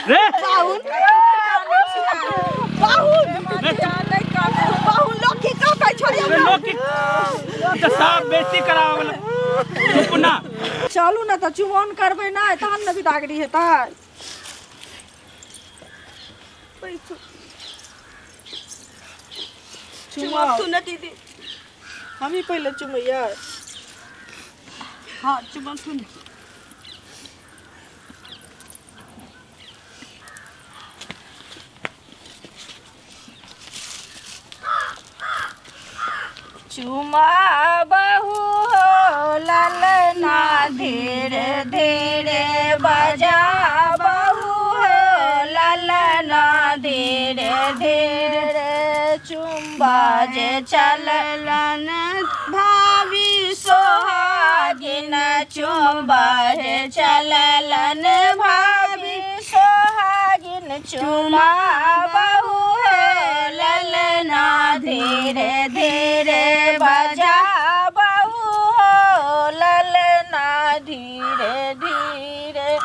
रे पाहुन पाहुन पाहुन लोक की कहतै छोड़ियौ रे लोग की तऽ साफ बेइज्जती करावे वाला चुप ना चलू ने तऽ चुमौन करबै नहि तहन ने विदागरी हेतै चुमाउ तू ना दीदी हम ही पहिले चुमैयै हाँ चुमौथुन ने। चुमा बहु हो ललना धीरे धीरे बजा बहु हो ललना धीरे धीरे चुम्बा जे चललन भाभी सोहागिन चुम्बा जे चललन भाभी सोहागिन चुमा बहु हो ललना धीरे धीरे बजा बहु हो ललना धीरे धीरे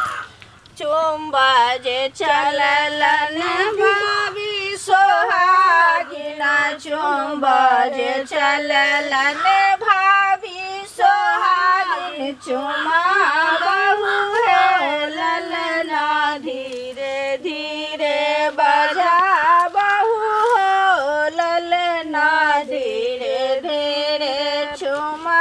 चुम्बा जे चललन भाभी सोहागिना चुम्बा जे चललन भाभी सोहागिन चुमा बहु हे ललना धीरे धीरे बजा बहु हो ललना धीरे धीरे चुमा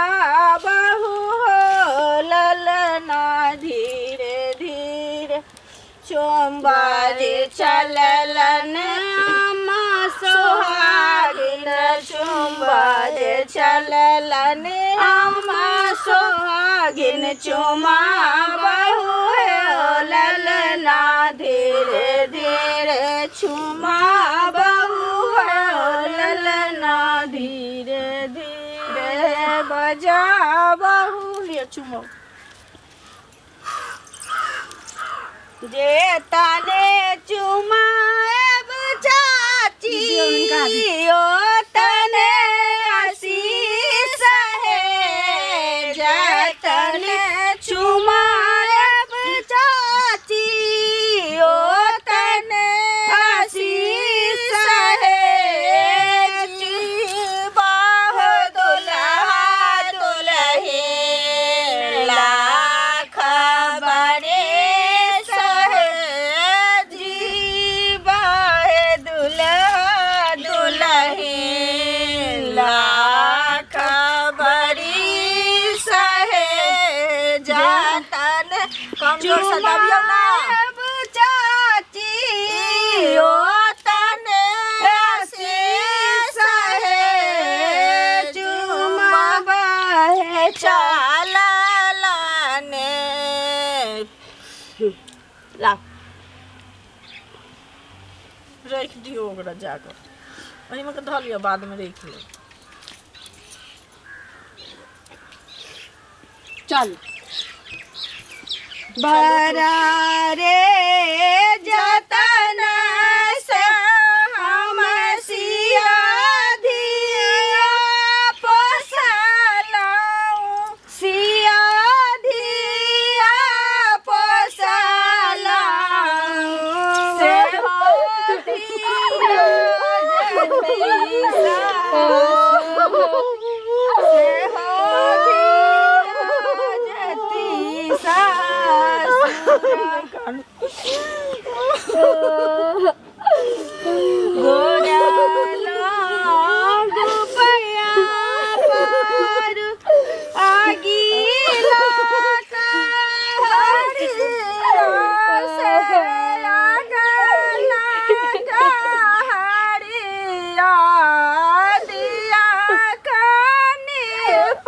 बहु हो ललना धीरे धीरे चुम्बाजे चललन अम्मा सोहागिन चुम्बाजे चललन अम्मा सोहागिन चुमा बहु हे ललना धीरे धीरे चुमा बहु हे ललना धीरे धीरे बजा बहु लिअ चुमो जे तने चुमाएब चाची ओ तने आशीष हे जे तने चुमाएब चाची ओ तने आशीष हे बाह दुल्हा दुल्हे लाख बरे सहे जीवा हे दुल्हा दुल्हे लाख बरी सहे जातन कमजोर से दबियौ ना चाची ओ तने आशीष हे चुमाबा हे चललने ला राखि दियौ ओकरा जाकऽ ओहिमे के धऽ लिअ बादमे राखि लेब चल बरा रे जतन से हम सिया धिया पोसलौं सिया धिया पोसलौं से हो धिया जती सासु से हो धिया जती सासु गोरा लाग पया पर आगिला कहरिया से आगला कहरिया दिया कनी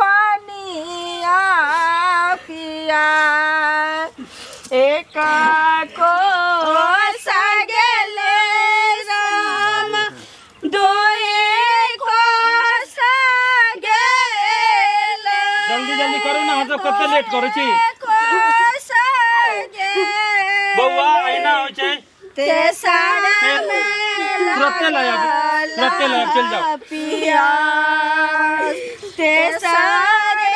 पनिया पिया एक को सगले राम दोए को सगले जल्दी जल्दी करू ना हम सब कते लेट करै छी बौआ एना होइ छै तुरते लऽ आबू तुरते लऽ आबू चलि जाउ पिया तेसारे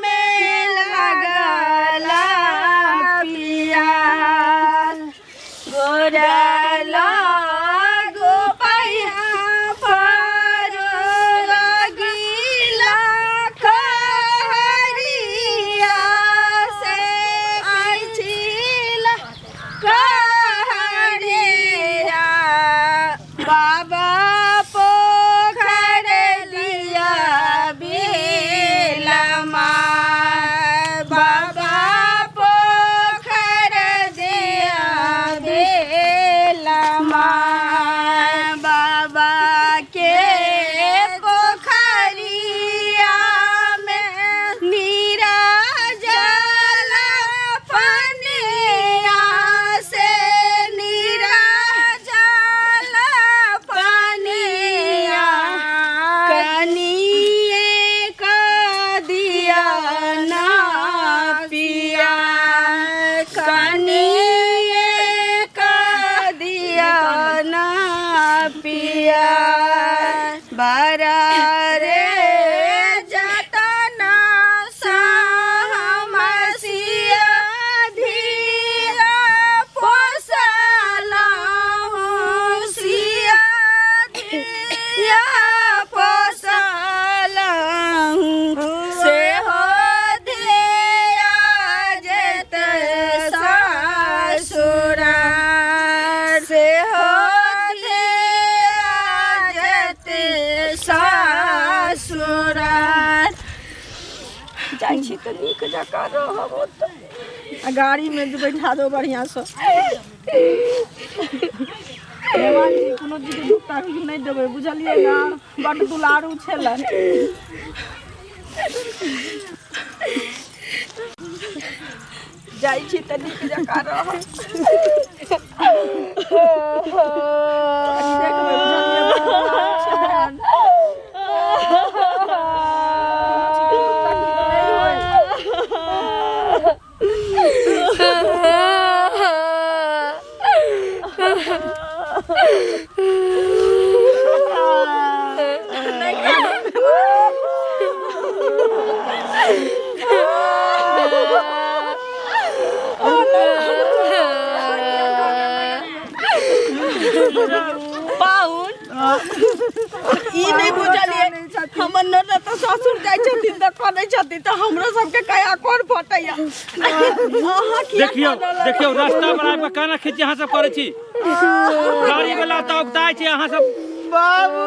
में लगला पिया तऽ नीक जकाँ रहब ओतऽ। आ गाड़ीमे जे बैठा दो बढ़िआँसँ। मेहमान जी, कोनो चीजके दुख तकलीफ नहि देबै, बुझलियै ने? बड्ड दुलारू छलै। जाइ छी तऽ नीक जकाँ रहब। देखबै, बुझलियै? बड्ड दुलारू छलै। कोनो चीजके दुख तकलीफ नहि होय। पाहुन, ई नहि बुझलियै, हमर ननद तऽ ससुर जाइ छथिन तऽ कनै छथिन, तऽ हमरो सबके कया कोन फटैया। अहाँ किया देखियौ, कानऽ लगलियै? देखियौ, रास्ता पर आबि कऽ काना खींची अहाँ सब करै छी। गाड़ी वाला तऽ औगताइ छै अहाँ सब। बाबू।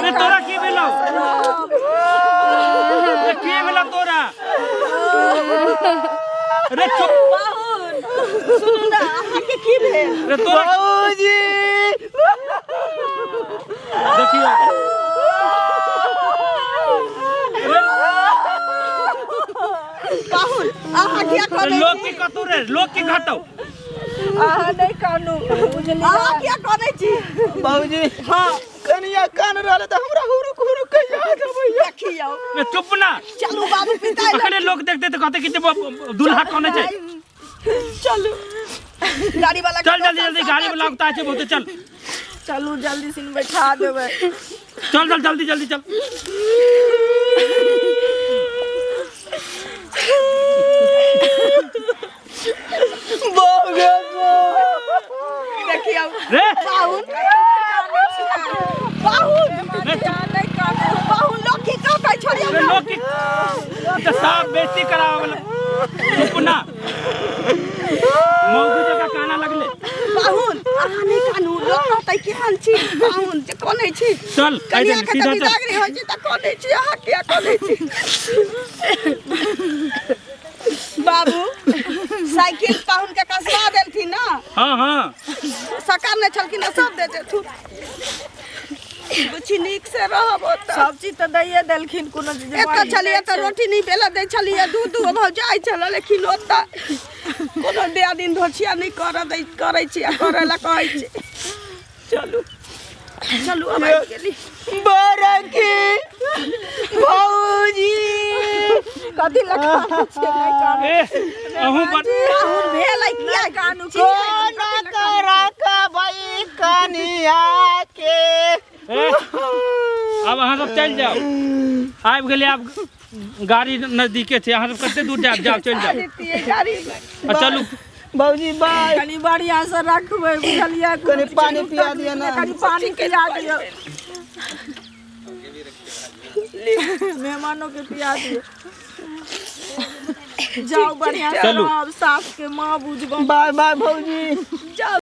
रे, तोरा की भेलौ? रे, की भेलौ तोरा? रे, चुप। पाहुन, सुनू ने, अहाँके की भेल? रे, तोरा बाबूजी। देखियौ। पाहुन, अहाँ किया कनै लोक छी? की कतौ रे, लोक की कहतौ? अहाँ नहि कानू, बुझलियै? अहाँ किया कनै छी? बाबूजी। हाँ। कनिया कान रहले तऽ हमरा हुरुक हुरुक के याद अबैया। देखियौ। रे, चुप ना। चलू बाबू, पिता। अखने लोक देखते तऽ कहते कि जे दुल्हा कोने छै। चलू, गाड़ी वाला। चल, जल्दी जल्दी, गाड़ी वाला औगताइ छै बहुते, चल। चलू, जल्दी सिन बैठा देबै। चल चल, जल्दी जल्दी चल। बाप गे बाप। देखियौ। रे। पाहुन, पाहुन। रे, चुप। पाहुन, लोक की कहतै? छोड़ियौ। रे, लोक की तऽ साफ बेइज्जती करावे वाला। चुप ना, मौगी जकाँ काना लगले। पाहुन, अहाँ नहि कानू। लोक कहतै केहन छी पाहुन जे कनै छी। चल। कनिया के तऽ सीधा चल। बिदागरी होइ छै तऽ कनै छी, अहाँ किया कनै छी? बाबू, साइकिल पाहुन के कसबा देलखिन ना? हाँ हाँ। सकार नहि छलखिन, सब दे देथुन। बुच्ची, नीक से रहब ओतऽ। सब चीज तऽ दैये देलखिन, कोनो चीज एतऽ छलियै तऽ रोटी नहि बेलऽ दै छलियै, दूध दूध भऽ जाइ छलै, लेकिन ओतऽ कोनो दियादिन धोछिया नहि करऽ दै, करै छी आ करै लए कहै छी। चलू चलू, अब आबि गेली। बरकी भौजी। कथी लए कानै छियै? नहि कानू। ए, अहूँ बड़ पाहुन, भेलै किया? कानू। कोना रखबै कनिया के? ए, आब अहाँ सब चलि जाउ, आबि गेलै। आब गाड़ी नजदीके छै, अहाँ सब कते दूर जायब? जाउ, चलि जाउ। दितियै गाड़ी। आ चलू। भौजी, बाय। कनि बढ़िआँ से रखबै, बुझलियै? कनि पानी पिया दिअ ने। कनि पानी पिया दियौ, मेहमानो के पिया दियौ। जाउ, बढ़िआँ से चलू। रहब, सासके माँ बुझबै। बाय बाय भौजी। जाउ।